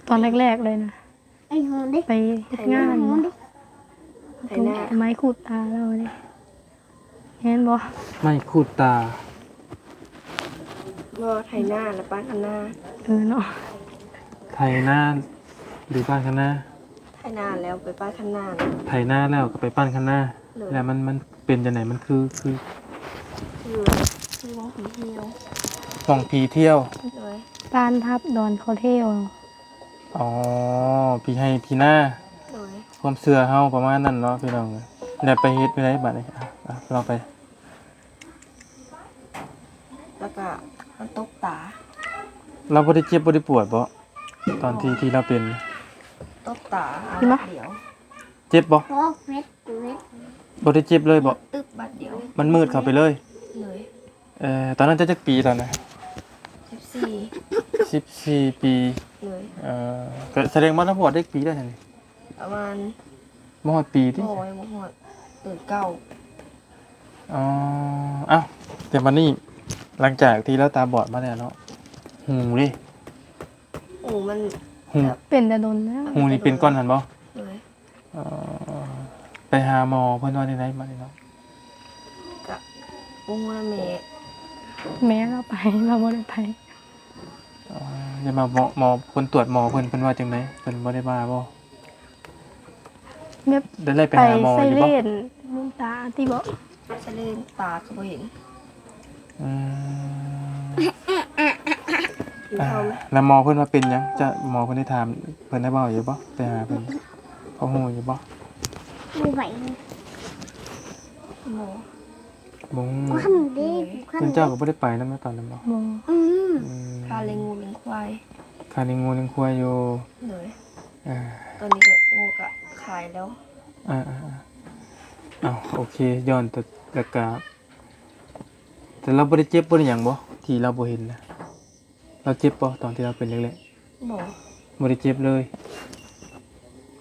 ຕອນແລກໆເລີຍນະ ໄປເຮັດງານ ໄຖນາ ເອົາໄມ້ຂູດຕາລາວເດ້ ແມ່ນບໍ່? ໄມ້ຂູດຕາ ບໍ່ ໄຖນາແລ້ວປານຄັນນາ. ເອີເນາະ ໄຖນາ ຫຼືປານຄັນນາ? ໄຖນາແລ້ວໄປປານຄັນນາ. ໄຖນາແລ້ວກໍໄປປານຄັນນາ. ໂດຍ. ແລ້ວມັນ ມັນເປັນຈັ່ງໃດ? ມັນຄື ຄື ຄື ຄືບ່ອນຜີທ່ຽວ ບ່ອນຜີທ່ຽວ. ໂດຍ. ບ້ານທັບດອນເຂົາທ່ຽວ. ອໍ ຜີໄຮ່ຜີນາ. ໂດຍ. ຄວາມເຊື່ອເຮົາປະມານນັ້ນເນາະ ພີ່ນ້ອງ. ແລ້ວໄປເຮັດແນວໃດບາດນີ້? ອ່ະ ອ່ະ ລອງໄປ ແລ້ວກະມັນຕົບຕາ. ລາວບໍ່ໄດ້ເຈັບບໍ່ໄດ້ປວດບໍ່? ຕອນທີ່ ທີ່ລາວເປັນ ຕົບຕາ ເຫັນບໍ່? ດຽວ ເຈັບບໍ່? ບໍ່ໄດ້ເຈັບເລີຍບໍ່? ຕຶບບາດດຽວ ມັນມືດເຂົ້າໄປເລີຍ. ເລີຍ. ເອີ ຕອນນັ້ນເຈົ້າຈັກປີຕອນນັ້ນ? ສິບສີ່ ສິບສີ່ປີ. ເລີຍ. ເອີ ກະສະແດງວ່າລາວບວດໄດ້ຈັກປີແລ້ວຊັ້ນນີ້? ປະມານ ບໍ່ຮອດປີຕິ? ບໍ່ ຍັງບໍ່ຮອດ ເດືອນເກົ້າ. ອໍ ເອົ້າ ແຕ່ບັດນີ້ ຫຼັງຈາກທີ່ລາວຕາບອດມາແລ້ວເນາະ ຫູເດ? ຫູມັນ ຫູ ເປັນແຕ່ດົນແລ້ວ. ຫູນີ້ເປັນກ່ອນຫັ້ນບໍ່? ໂດຍ. ອໍ ໄປຫາໝໍເພິ່ນວ່າແນວໃດບັດນີ້ເນາະ? ກະບໍ່ຮູ້ນຳແມ່ ແມ່ລາວໄປ ລາວບໍ່ໄດ້ໄປ. ອໍ ຢ່າມາໝໍ ໝໍ ຄົນຕວດໝໍເພິ່ນ ເພິ່ນວ່າຈັ່ງໃດ? ເພິ່ນບໍ່ໄດ້ວ່າບໍ່? ແບບ ໄດ້ ໄດ້ໄປຫາໝໍຢູ່ບໍ່? ໄປເຊັກເລນ ເບິ່ງຕາຕິບໍ? ເຊັກເລນຕາກະບໍ່ເຫັນ. ອືມ ກິນເຂົ້າແລ້ວ ແລ້ວໝໍເພິ່ນວ່າເປັນຫຍັງ? ຈະ ໝໍເພິ່ນໄດ້ຖາມ ເພິ່ນໄດ້ເວົ້າຢູ່ບໍ່? ໄປຫາເພິ່ນ ພໍຮູ້ຢູ່ບໍ່? ບໍ່ໄປ ບໍ່ ບໍ່ຮູ້. ຄັນເດ້ ຄັນ ເຈົ້າກໍບໍ່ໄດ້ໄປນຳຕອນນັ້ນບໍ່? ບໍ່. ອືມ ອືມ ຂ້າລ້ຽງງົວລ້ຽງຄວາຍ ຂ້າລ້ຽງງົວລ້ຽງຄວາຍຢູ່. ໂດຍ. ເອີ ຕອນນີ້ກໍງົວກະຂາຍແລ້ວ. ເອີໆໆ ເອົ້າ ໂອເຄ ຍ້ອນແຕ່ ແລ້ວກະ ແຕ່ລາວບໍ່ໄດ້ເຈັບບໍ່ໄດ້ຫຍັງບໍ່ ທີ່ລາວບໍ່ເຫັນນະ? ລາວເຈັບບໍ່ຕອນທີ່ລາວເປັນແລກໆ? ບໍ່ ບໍ່ໄດ້ເຈັບເລີຍ.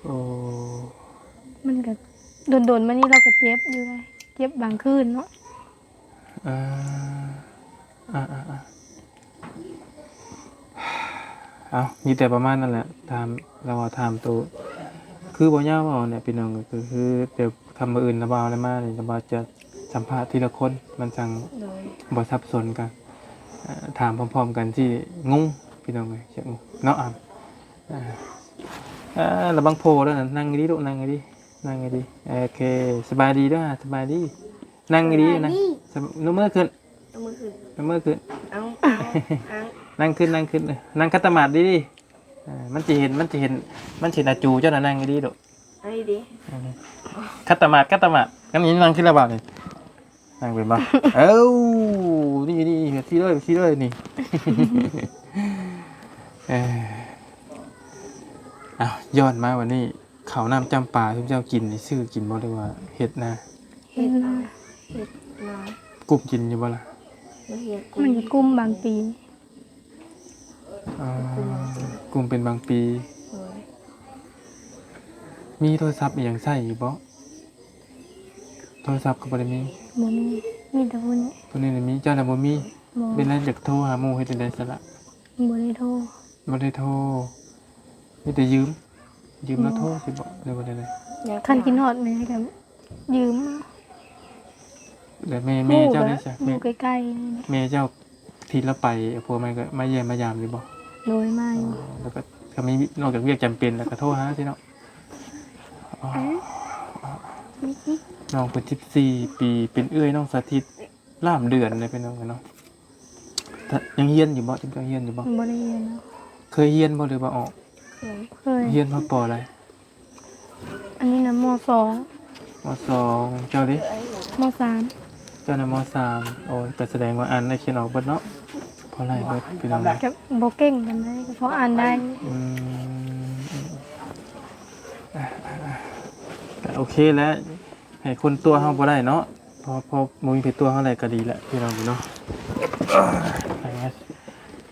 ໂອ້ ມັນກະດົນໆມານີ້ລາວກະເຈັບຢູ່ເດ ເຈັບບາງຄືນເນາະ. ເອີ ອ່າໆໆ ເອົາ ມີແຕ່ປະມານນັ້ນແຫຼະ ຖາມ ລາວວ່າຖາມໂຕ ຄືບໍ່ຍາວເວົ້າແຫຼະພີ່ນ້ອງ ກໍຄືແຕ່ຄຳມື້ອື່ນລາວເວົ້າແລ້ວມານີ້ ລາວວ່າຈະສຳພາດທີລະຄົນ ມັນຈັ່ງ ໂດຍ ບໍ່ສັບສົນກັນ. ເອີ ຖາມພ້ອມໆກັນຊິງົງ ພີ່ນ້ອງເອີຍ ເນາະ ອາ ອ່າ ລະວັງໂພເດີ້ ນັ່ງດີໆລູກ ນັ່ງດີໆ ນັ່ງດີໆ. ໂອເຄ ສະບາຍດີເດີ້ ສະບາຍດີ. ນັ່ງດີໆ ສະບາຍດີ ນະ ສະບາຍ ຍົກມືຂຶ້ນ ຍົກມືຂຶ້ນ ຍົກມືຂຶ້ນ. ເອົາ ເອົາ ນັ່ງຂຶ້ນ ນັ່ງຂຶ້ນ ນັ່ງຂັດຕະໝາດດີໆ. ເອີ ມັນຊິເຫັນ ມັນຊິເຫັນ ມັນຊິເຫັນອາຈູເຈົ້ານະ. ນັ່ງດີໆລູກ ນັ່ງດີໆ. ເອີ ຂັດຕະໝາດ ຂັດຕະໝາດ. ກັນນີ້ນັ່ງຂຶ້ນລະບາດນີ້ ນັ່ງເປັນບໍ່? ເອົ້າ ນີ້ໆ ຊີ້ເລີຍ ຊີ້ເລີຍນີ້. ເອີ ເອົາ ຍ້ອນມາວັນນີ້ ເຂົ້ານ້ຳຈ້ຳປາຊຸມເຈົ້າກິນນີ້ ຊື້ກິນບໍ່ ຫຼືວ່າເຮັດນາ? ເຮັດນາ ເຮັດນາ. ກຸ້ມກິນຢູ່ບໍ່ລະ? ມັນກໍກຸ້ມບາງປີ. ອໍ ກຸ້ມເປັນບາງປີ. ໂດຍ. ມີໂທລະສັບອີ່ຫຍັງໃຊ້ຢູ່ບໍ່? ໂທລະສັບກໍບໍ່ໄດ້ມີ. ບໍ່ມີ ມີແຕ່ຜູ້ນີ້ ຜູ້ນີ້ລະມີ ເຈົ້າລະບໍ່ມີ. ບໍ່. ເປັນຫຍັງ ຢາກໂທຫາໝູ່ເຮັດຈັ່ງໃດຊັ້ນລະ? ບໍ່ໄດ້ໂທ ບໍ່ໄດ້ໂທ ມີແຕ່ຢືມ ຢືມລາວໂທຊິບໍ ຫຼືວ່າແນວໃດ? ຄັນຄິດຮອດແມ່ກໍຢືມ. ແລ້ວແມ່ ແມ່ເຈົ້າເດຊະ? ແມ່ ແມ່ເຈົ້າທີ່ລາວໄປ ຜົວໃໝ່ກໍມາຢ້ຽມມາຢາມຢູ່ບໍ່? ໂດຍ ມາຢູ່. ອໍ ແລ້ວກໍ ກໍມີ ນອກຈາກວຽກຈຳເປັນແລ້ວກໍໂທຫາຊິເນາະ. ອໍ ນ້ອງເພິ່ນສິບສີ່ປີ ເປັນເອື້ອຍນ້ອງສາທິດ ລາມເດືອນເດ້ພີ່ນ້ອງເອີຍເນາະ. ຍັງຮຽນຢູ່ບໍ່? ຍັງຮຽນຢູ່ບໍ່? ບໍ່ໄດ້ຮຽນ. ເຄີຍຮຽນບໍ່ ຫຼືວ່າອອກ? ເຄີຍ. ຮຽນຮອດ ປໍ ໃດ? ອັນນີ້ນະ ມໍສອງ. ມໍສອງ. ເຈົ້າເດ? ມໍສາມ. ເຈົ້ານະ ມໍສາມ. ໂອ້ຍ ກໍສະແດງວ່າອ່ານໄດ້ຂຽນອອກເບິດເນາະ. ພໍໄດ້ເບິດພີ່ນ້ອງເອີຍ. ກໍບໍ່ເກັ່ງປານໃດ ກໍພໍອ່ານໄດ້. ອືມ ກໍໂອເຄແຫຼະ ໃຫ້ຄົນຕົວະເຮົາບໍ່ໄດ້ເນາະ. ພໍ ພໍບໍ່ມີໃຜຕົວະເຮົາໄດ້ກໍດີແຫຼະພີ່ນ້ອງເນາະ. ເອີ ໄປ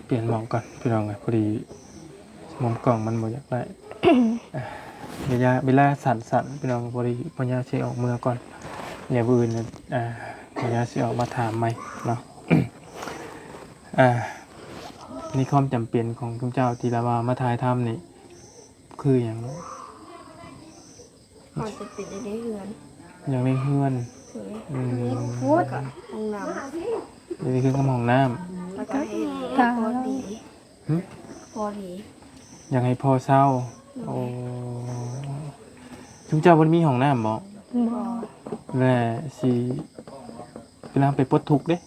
ປ່ຽນໝ່ອງກ່ອນພີ່ນ້ອງເອີຍ ພໍດີມຸມກ້ອງມັນບໍ່ຢາກໄດ້. ເວລາ ເວລາສັ້ນໆ ພີ່ນ້ອງ ພໍດີພໍ່ຍ່າຊິອອກເມືອກ່ອນ ດຽວມື້ອື່ນ ອ່າ ພໍ່ຍ່າຊິອອກມາຖາມໃໝ່ເນາະ. ອ່າ ໃນຄວາມຈຳເປັນຂອງຊຸມເຈົ້າທີ່ລະວ່າມາຖ່າຍທຳນີ້ ຄືຫຍັງ? ເຮົາຈະເປັນໄດ້ເຮືອນ ຢາກໄດ້ເຮືອນ. ໂດຍ. ອືມ ແລ້ວກໍຫ້ອງນ້ຳ ຢາກໄດ້ເຮືອນກັບຫ້ອງນ້ຳ ແລ້ວກໍໃຫ້ ກະ ພໍດີ. ຫຶ? ພໍດີ. ຢາກໃຫ້ພໍເຊົາ. ໂດຍ. ໂອ້ ຊຸມເຈົ້າບໍ່ໄດ້ມີຫ້ອງນ້ຳບໍ? ບໍ່. ແລ້ວຊິ ເວລາໄປປົດທຸກເດ້?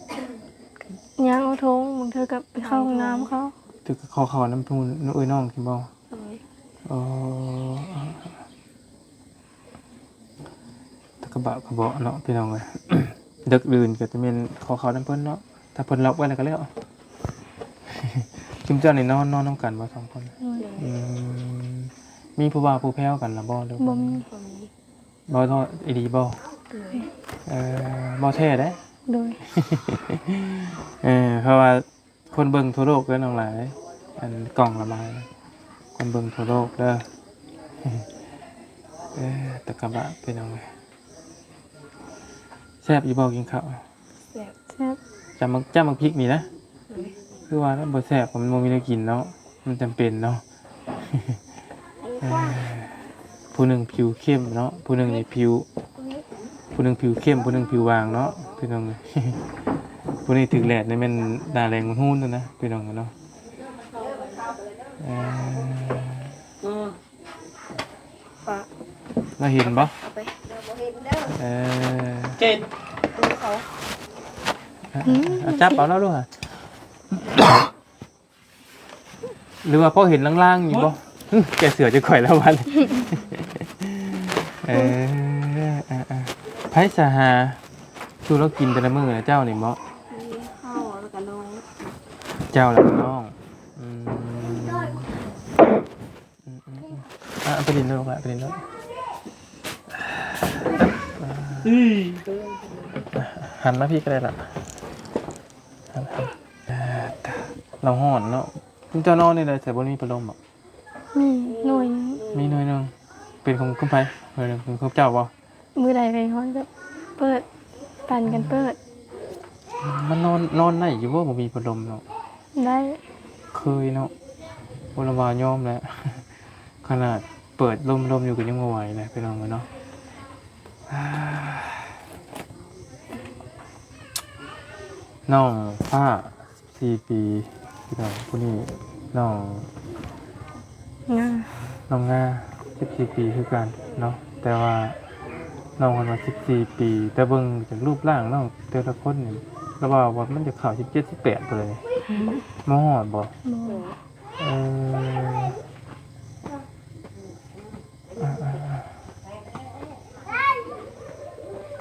ຍ່າງເອົາຖົງ ບາງເທື່ອກໍໄປເຂົ້າຫ້ອງນ້ຳເຂົາ. ຖືກກໍຂໍເຂົ້ານຳຜູ້ ນຳເອື້ອຍນ້ອງຊິບໍ? ໂດຍ. ອໍ ແຕ່ ກະບະກະເບາະເນາະພີ່ນ້ອງເອີຍ. ເດິກດື່ນກໍຈະແມ່ນຂໍເຂົ້ານຳເພິ່ນເນາະ ຖ້າເພິ່ນລັອກໄວ້ແລ້ວກໍແລ້ວ. ຊຸມເຈົ້ານີ້ນອນ ນອນນຳກັນບໍ່ສອງຄົນ? ໂດຍ. ອືມ ມີຜູ້ບ່າວຜູ້ແພ້ວກັນລະບໍ່ ຫຼືບໍ່ມີ? ບໍ່ມີ. ບໍ່ທໍ້ອີ່ຫຼີບໍ່? ໂດຍ. ເອີ ບໍ່ແທ້ເດ້. ໂດຍ. ເອີ ເພາະວ່າ ຄົນເບິ່ງທົ່ວໂລກເດີນ້ອງຫຼ້າເອີຍ ອັນກ່ອງລະບາຍ ຄົນເບິ່ງທົ່ວໂລກເດີ. ເອີ ຕາກະບະ ພີ່ນ້ອງເອີຍ. ແຊບຢູ່ບໍ່ກິນເຂົ້າ? ແຊບ. ແຊບ. ຈ້ຳໝາກ ຈ້ຳໝາກພິກນີ້ນະ. ໂດຍ. ຄືວ່າແລ້ວບໍ່ແຊບ ມັນບໍ່ມີແນວກິນເນາະ ມັນຈຳເປັນເນາະ. ເອີ ຜູ້ໜຶ່ງຜິວເຂັ້ມເນາະ ຜູ້ໜຶ່ງນີ້ຜິວ ຜູ້ໜຶ່ງຜິວເຂັ້ມ ຜູ້ໜຶ່ງຜິວຫວ່າງເນາະ ພີ່ນ້ອງເອີຍ. ຜູ້ນີ້ຖືກແດດນີ້ແມ່ນໜ້າແດງຮຸ່ນໆ ນະ ພີ່ນ້ອງເອີຍເນາະ. ເອີ ອືມ ປະ ລາວເຫັນບໍ່? ໄປ ລາວບໍ່ເຫັນເດີ. ເອີ ເຈັດ ເອົາ ອືມ ຈັບເອົາແລ້ວລູກ ຫຼືວ່າພໍເຫັນລາງໆຢູ່ບໍ່? ຫຶ ແກ້ເສື້ອຈະຂ້ອຍແລ້ວບັດ. ເອີ ເອີ ເອີ ໃຜສະຫາສູ່ລາວກິນແຕ່ລະມື້ນະ ເຈົ້ານີ້ບໍ? ມີເຂົ້າແລ້ວກໍນ້ອງ. ເຈົ້າແລ້ວກໍນ້ອງ. ອືມ ອືມ ອືມ ອືມ ອາ ໄປຫຼິ້ນໂລດ ໄປຫຼິ້ນໂລດ. ອືມ ອາ ຫັນມາພີ້ກໍໄດ້ລະ. ລາວຮ້ອນເນາະ. ເຈົ້ານອນນີ້ໄດ້ ໃສບໍ່ມີພັດລົມບໍ? ມີໜ່ວຍໜຶ່ງ. ມີໜ່ວຍໜຶ່ງ. ເປັນຂອງ ຂອງໃຜ? ໜ່ວຍໜຶ່ງເປັນຂອງເຈົ້າບໍ? ມື້ໃດໃຜຮ້ອນກໍເປີດ ປັ່ນກັນເປີດ. ມັນນອນ ນອນໄດ້ຢູ່ບໍ່ ບໍ່ມີພັດລົມເນາະ? ໄດ້. ເຄີຍເນາະ. ບໍ່ລະວ່າຍອມແຫຼະ ຂະໜາດເປີດລົມໆຢູ່ກໍຍັງບໍ່ໄຫວນະ ພີ່ນ້ອງເອີຍເນາະ. ນ້ອງຟ້າ ສິບສີ່ປີ ພີ່ນ້ອງ. ຜູ້ນີ້ນ້ອງ ງາ ນ້ອງງາ ສິບສີ່ປີຄືກັນເນາະ. ແຕ່ວ່ານ້ອງເພິ່ນວ່າສິບສີ່ປີ ແຕ່ເບິ່ງຈາກຮູບຮ່າງນ້ອງແຕ່ລະຄົນນີ້ ລະວ່າ ວ່າມັນຈະເຂົ້າສິບເຈັດ ສິບແປດພຸ້ນແຫຼະ. ບໍ່ຮອດບໍ? ບໍ່. ເອີ ອາ ອາ ອາ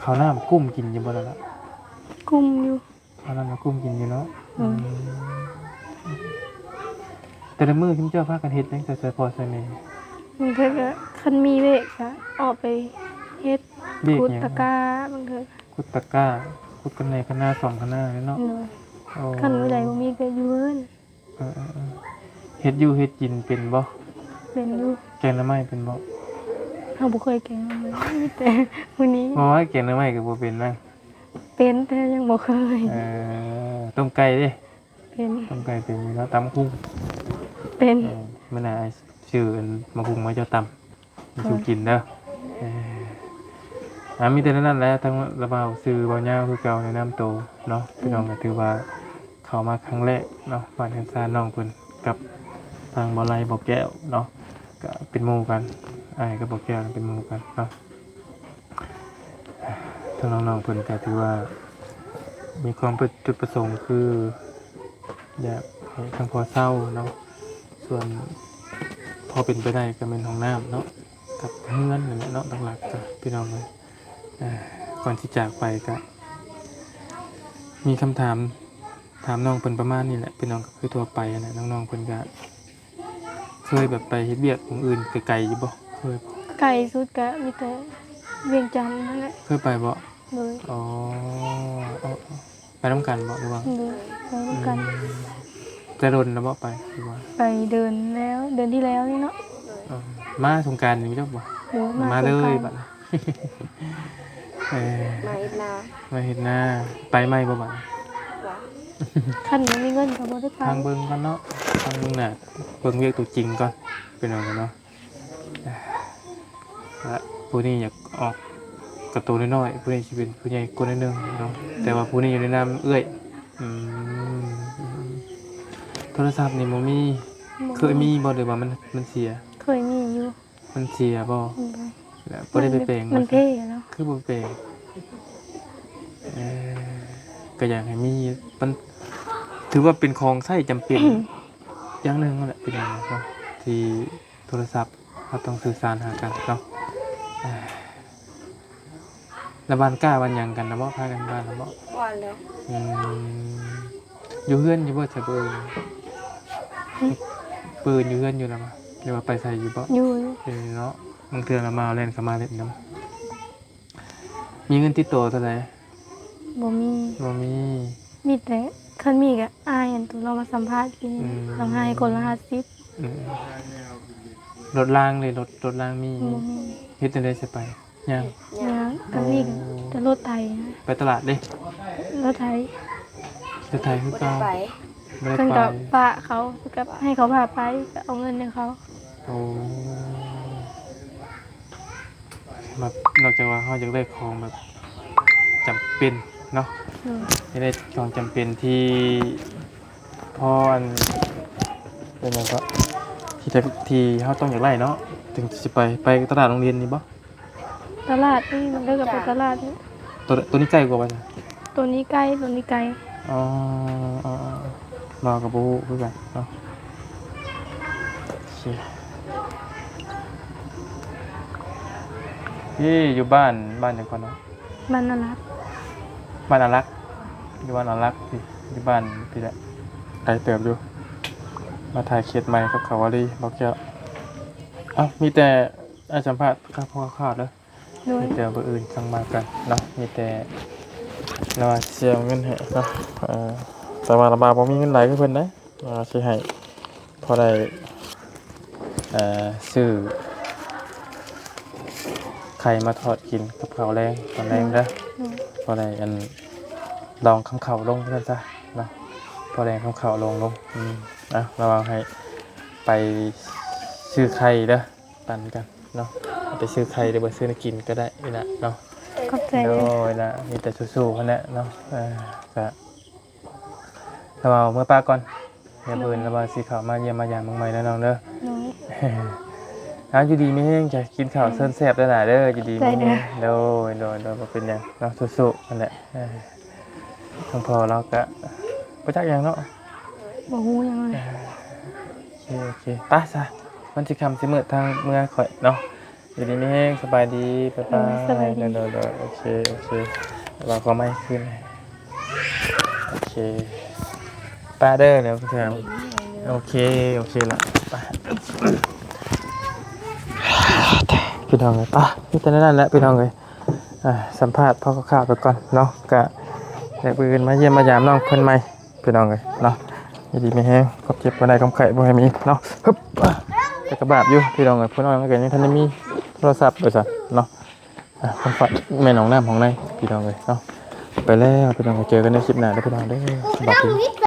ເຂົ້ານ້ຳກຸ້ມກິນຢູ່ບໍ່ລະ? ກຸ້ມຢູ່. ເຂົ້ານ້ຳກໍກຸ້ມກິນຢູ່ເນາະ. ອືມ ອືມ ແຕ່ລະມື້ຊຸມເຈົ້າພາກັນເຮັດຫຍັງ ແຕ່ຊ່ວຍພໍ່ຊ່ວຍແມ່? ບາງເທື່ອກໍຄັນມີວຽກກໍອອກໄປເຮັດ ວຽກຫຍັງ? ຂຸດຕະກ້າ ບາງເທື່ອ ຂຸດຕະກ້າ ຂຸດຄັນໃນຄັນນາ ສອງຄັນນາເນາະ. ໂດຍ. ໂອ້ ຄັນມື້ໃດບໍ່ມີກໍຢູ່ເຮືອນ. ເອີ ເອີ ເອີ ເຮັດຢູ່ເຮັດກິນເປັນບໍ່? ເປັນຢູ່. ແກງໜໍ່ໄມ້ເປັນບໍ່? ເຮົາບໍ່ເຄີຍແກງໜໍ່ໄມ້ ມີແຕ່ມື້ນີ້. ໂອ້ຍ ແກງໜໍ່ໄມ້ກໍບໍ່ເປັນນະ? ເປັນ ແຕ່ຍັງບໍ່ເຄີຍ. ເອີ ຕົ້ມໄກ່ເດ້? ເປັນ. ຕົ້ມໄກ່ເປັນຢູ່ເນາະ. ຕຳບັກຫຸ່ງ? ເປັນ. ເອີ ມື້ໜ້າອ້າຍຊື້ອັນບັກຫຸ່ງມາເຈົ້າຕຳ ມາສູ່ກິນເດີ. ເອີ ອາ ມີແຕ່ແນວນັ້ນແຫຼະ. ທາງລະບ່າວຊື່ບ່າວຍາວຄືເກົ່າ ແນະນຳໂຕເນາະ. ອືມ ພີ່ນ້ອງກໍຖືວ່າເຂົ້າມາຄັ້ງແລກເນາະ ບ້ານເຮືອນຊານນ້ອງເພິ່ນກັບທາງບ່າວໄລ ບ່າວແກ້ວເນາະ ກໍເປັນໝູ່ກັນ. ອ້າຍກັບບ່າວແກ້ວເປັນໝູ່ກັນເນາະ. ທາງນ້ອງໆເພິ່ນກໍຖືວ່າມີຄວາມປະ ຈຸດປະສົງຄື ຢາກໃຫ້ທາງພໍ່ເຊົ່າເນາະ ສ່ວນພໍເປັນໄປໄດ້ກໍແມ່ນຫ້ອງນ້ຳເນາະ ກັບເຮືອນນັ້ນແຫຼະເນາະ ຫຼັກໆ ກໍພີ່ນ້ອງເອີຍ. ເອີ ກ່ອນຊິຈາກໄປກໍມີຄຳຖາມຖາມນ້ອງເພິ່ນປະມານນີ້ແຫຼະ ພີ່ນ້ອງ ກໍຄືທົ່ວໄປຫັ້ນແຫຼະ. ນ້ອງໆເພິ່ນກໍເຄີຍແບບໄປເຮັດວຽກໝ່ອງອື່ນໄກໆຢູ່ບໍ່? ເຄີຍບໍ່? ໄກສຸດກໍມີແຕ່ວຽງຈັນນັ້ນແຫຼະ. ເຄີຍໄປບໍ່? ໂດຍ. ອໍ ໄປນຳກັນບໍ່ ຫຼືວ່າ? ໂດຍ ໄປນຳກັນ. ອືມ ແຕ່ດົນແລ້ວບໍ່ໄປ ຫຼືວ່າ? ໄປເດືອນແລ້ວ ເດືອນທີ່ແລ້ວນີ້ເນາະ. ອໍ ມາສົງການນີ້ເຈົ້າບໍ່? ໂດຍ ມາ ມາເລີຍບັດນີ້. ເອີ ມາເຮັດນາ ມາເຮັດນາ. ໄປໃໝ່ບໍ່ບັດນີ້? ຄັນບໍ່ມີເງິນກໍບໍ່ໄດ້ໄປ. ທາງເບິ່ງກ່ອນເນາະ ທາງໜ້າເບິ່ງວຽກຕົວຈິງກ່ອນ ພີ່ນ້ອງເນາະ. ແລະ ຜູ້ນີ້ຢາກອອກກະໂຕນ້ອຍໆ ຜູ້ນີ້ຊິເປັນຜູ້ໃຫຍ່ກວ່າໜ້ອຍໜຶ່ງເນາະ. ແຕ່ວ່າຜູ້ນີ້ຢູ່ໃນນາມເອື້ອຍ. ອືມ ໂທລະສັບນີ້ບໍ່ມີ. ບໍ່ ເຄີຍມີບໍ່ ຫຼືວ່າມັນ ມັນເສຍ? ເຄີຍມີຢູ່. ມັນເສຍບໍ່? ໂດຍ. ແລ້ວບໍ່ໄດ້ໄປແປງບໍ່? ມັນເພແລ້ວ. ຄືບໍ່ໄປແປງ? ເອີ ກໍຢາກໃຫ້ມີ ມັນຖືວ່າເປັນຂອງໃຊ້ຈຳເປັນ ຢ່າງໜຶ່ງນັ້ນແຫຼະ ພີ່ນ້ອງເນາະ ທີ່ໂທລະສັບ ເຮົາຕ້ອງສື່ສານຫາກັນເນາະ. ເອີ ແລ້ວຫວ່ານກ້າຫວ່ານຫຍັງກັນນະບໍ່? ພາກັນຫວ່ານນະບໍ່? ຫວ່ານແລ້ວ. ອືມ ຢູ່ເຮືອນຢູ່ບໍ່? ຊະເບີ ເບີຢູ່ເຮືອນຢູ່ລະບໍ່ ຫຼືວ່າໄປໃສຢູ່ບໍ່? ຢູ່ ເອີເນາະ ບາງເທື່ອລະມາແລ່ນເຂົ້າມາເຫຼັ້ນນຳ. ມີເງິນຕິດໂຕເທົ່າໃດ? ບໍ່ມີ. ບໍ່ມີ. ມີແຕ່ ຄັນມີກະອ້າຍອັນໂຕລາວມາສຳພາດກິນ ອືມ ລາວໃຫ້ຄົນລະຫ້າສິບ. ອືມ ລົດລາງເດ ລົດ ລົດລາງມີ? ບໍ່ມີ. ເຮັດຈັ່ງໃດຊິໄປ? ຍ່າງ? ຍ່າງ. ຄັນມີກະ ໂອ້ ແຕ່ລົດໄຖນະ. ໄປຕະຫຼາດເດ? ລົດໄຖ. ລົດໄຖຄືເກົ່າ? ບໍ່ໄດ້ໄປ. ບໍ່ໄດ້ໄປ. ເພິ່ນກະຝາກເຂົາ ກະໃຫ້ເຂົາພາໄປ ກະເອົາເງິນໃຫ້ເຂົາ. ໂອ້ ແບບ ນອກຈາກວ່າເຮົາຢາກໄດ້ຂອງແບບຈຳເປັນເນາະ ໂດຍ ຢາກໄດ້ຂອງຈຳເປັນທີ່ພໍອັນ ເປັນຫຍັງເກາະ ທີ່ ທີ່ເຮົາຕ້ອງຢາກໄດ້ເນາະ ເຖິງຊິໄປ ໄປຕະຫຼາດໂຮງຮຽນນີ້ບໍ່? ຕະຫຼາດນີ້ ມັນເລີກກັບໄປຕະຫຼາດນີ້. ໂຕ ໂຕນີ້ໃກ້ກວ່າບໍ່? ໂຕນີ້ໃກ້ ໂຕນີ້ໄກ. ອໍ ເອີໆ ລາວກໍບໍ່ຮູ້ຄືກັນເນາະ. ໂອເຄ ເອີ ຢູ່ບ້ານ ບ້ານຫຍັງເກາະເນາະ? ບ້ານອາລັກ. ບ້ານອາລັກ ຢູ່ບ້ານອາລັກພີ້ ຢູ່ບ້ານພີ້ແຫຼະ ໄກເຕີບຢູ່. ມາຖ່າຍເຂດໃໝ່ກັບເຂົາວ່າລີ ບໍ່ແກ້ວ. ເອົ້າ ມີແຕ່ ອ້າຍສຳພາດຄາວໆເດີ. ໂດຍ ມີແຕ່ມື້ອື່ນຈັ່ງວ່າກັນເນາະ ມີແຕ່ລາວວ່າຊິເອົາເງິນໃຫ້ເນາະ ເອີ ແຕ່ວ່າລາວບໍ່ມີເງິນຫຼາຍຄືເພິ່ນເດ້ ລາວວ່າຊິໃຫ້ພໍໄດ້ ເອີ ຊື້ໄຂ່ມາທອດກິນກັບເຂົ້າແລງຕອນແລງເດີ ໂດຍ ພໍໄດ້ອັນ ລອງຄຳເຂົ້າລົງວ່າຊັ້ນຊະເນາະ ພໍໄດ້ຄຳເຂົ້າລົງ ລົງ ອືມ ອ່ະ ລາວວ່າໃຫ້ໄປຊື້ໄຂ່ເດີ. ປັນກັນເນາະ ເອົາໄປຊື້ໄຂ່ ຫຼືວ່າຊື້ແນວກິນກໍໄດ້ນີ້ລະເນາະ. ຂອບໃຈເດີ. ໂດຍລະ ມີແຕ່ສູ້ໆຫັ້ນແຫຼະເນາະ. ເອີ ກະ ລະເວົ້າເມືອປະກ່ອນ ດຽວມື້ອື່ນລະເວົ້າຊິເຂົ້າມາຢ້ຽມມາຢາມເບິ່ງໃໝ່ເດີນ້ອງເດີ. ໂດຍ ເອົາ ຢູ່ດີມີແຮງ ຈະກິນເຂົ້າ ໂດຍ ເຊີນແຊບເດີຫຼານເດີ. ຢູ່ດີມີແຮງ. ໂດຍ ໂດຍ ໂດຍ ບໍ່ເປັນຫຍັງເນາະ ສູ້ໆຫັ້ນແຫຼະ. ເອີ ທາງພໍ່ລາວກະບໍ່ຈັກຫຍັງເນາະ ບໍ່ຮູ້ຫຍັງເລີຍ. ເອີ ໂອເຄ ໂອເຄ ໄປຊະ ມັນຊິຄ່ຳຊິມືດ ທາງເມືອຂ້ອຍເນາະ. ຢູ່ດີມີແຮງ ສະບາຍດີ ບາຍບາຍ. ເອີ ສະບາຍດີ. ໂດຍ ໂດຍ ໂດຍ ໂອເຄ ໂອເຄ ລາວກໍມາຄືນ. ໂອເຄ ໄປເດີ ແລ້ວເທື່ອ. ໂອເຄ ໂອເຄລະ ໄປ. ພີ່ນ້ອງເອີຍ ໄປ ມີແຕ່ນັ້ນແຫຼະພີ່ນ້ອງເອີຍ. ອ່າ ສຳພາດພໍຄ່າວໆໄປກ່ອນເນາະ ກະດຽວມື້ອື່ນມາຢ້ຽມມາຢາມນ້ອງເພິ່ນໃໝ່ ພີ່ນ້ອງເອີຍເນາະ. ຢູ່ດີມີແຮງ ຄວາມເຈັບຄວາມໄດ້ຄວາມໄຂ້ບໍ່ໃຫ້ມີເນາະ. ຮຶບ ແຕ່ກະບາບຢູ່ພີ່ນ້ອງເອີຍ ຜູ້ນ້ອຍມັນກະຍັງທັນໄດ້ມີໂທລະສັບວ່າຊັ້ນເນາະ. ອ່າ ຂອງຝາກແມ່ນ້ອງນ້ຳຂອງໃນພີ່ນ້ອງເອີຍເນາະ. ໄປແລ້ວພີ່ນ້ອງເອີຍ ເຈີກັນໃນຄລິບໜ້າເດີພີ່ນ້ອງເດີ ສະບາຍດີ.